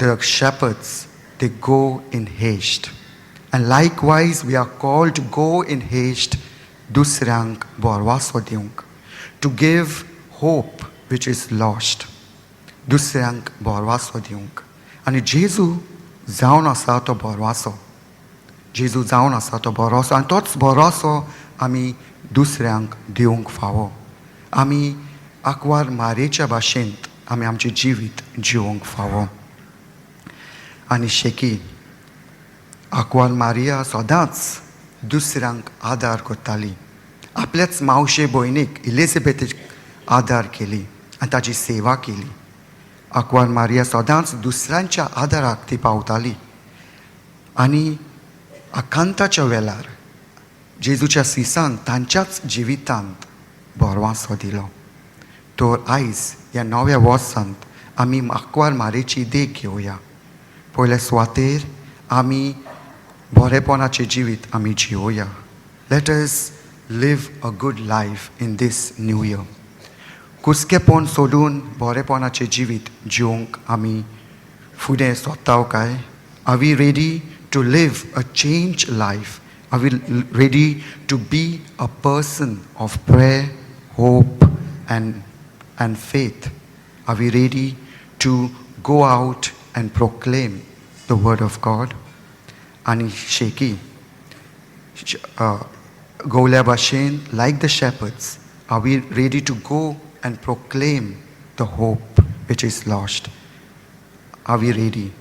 The shepherds, they go in haste. And likewise, we are called to go in haste दुसऱ्यांक भरवासो दिवंक, to give hope which is lost, दुसऱ्यांक भरवासो दिवंक. आनी जेजू जावन आसा तो भरवासो. जेजू जावन आसा तो भरोसो आनी तोच भरोसो आमी दुसऱ्यांक दिवंक फावो. आमी आंकवार मारयेच्या भाशेंत आमी आमचें जिवीत जिवंक फावो. आनी शेकी आंकवार मारिया सदांच दुसऱ्यांक आदार करताली. आपल्याच मावशे भयणीक इलिझाबेथीक आदार केली आनी ताची सेवा केली. आंकवार मारिया सदांच दुसऱ्यांच्या आदाराक ती पावताली आनी आकांताच्या वेळार जेजूच्या सिसांक तांच्याच जिवितांत भरवासो दिलो. तर आयज ह्या नव्या वर्सांत आमी आंकवार मारयेची देख घेवया. पयल्या सुवातेर आमी बरेपणाचें जिवीत आमी जिवया. Let us live a good life in this new year. कुसकेपण सोडून बरेपणाचें जिवीत जिवंक आमी फुडें सोदता काय? Are we ready to live a changed life? Are we ready to be a person of prayer, hope and faith? Are we ready to go out and proclaim the word of God? आनी शेकी गवल्या भाशेन, like the shepherds, are we ready to go and proclaim the hope which is lost? Are we ready?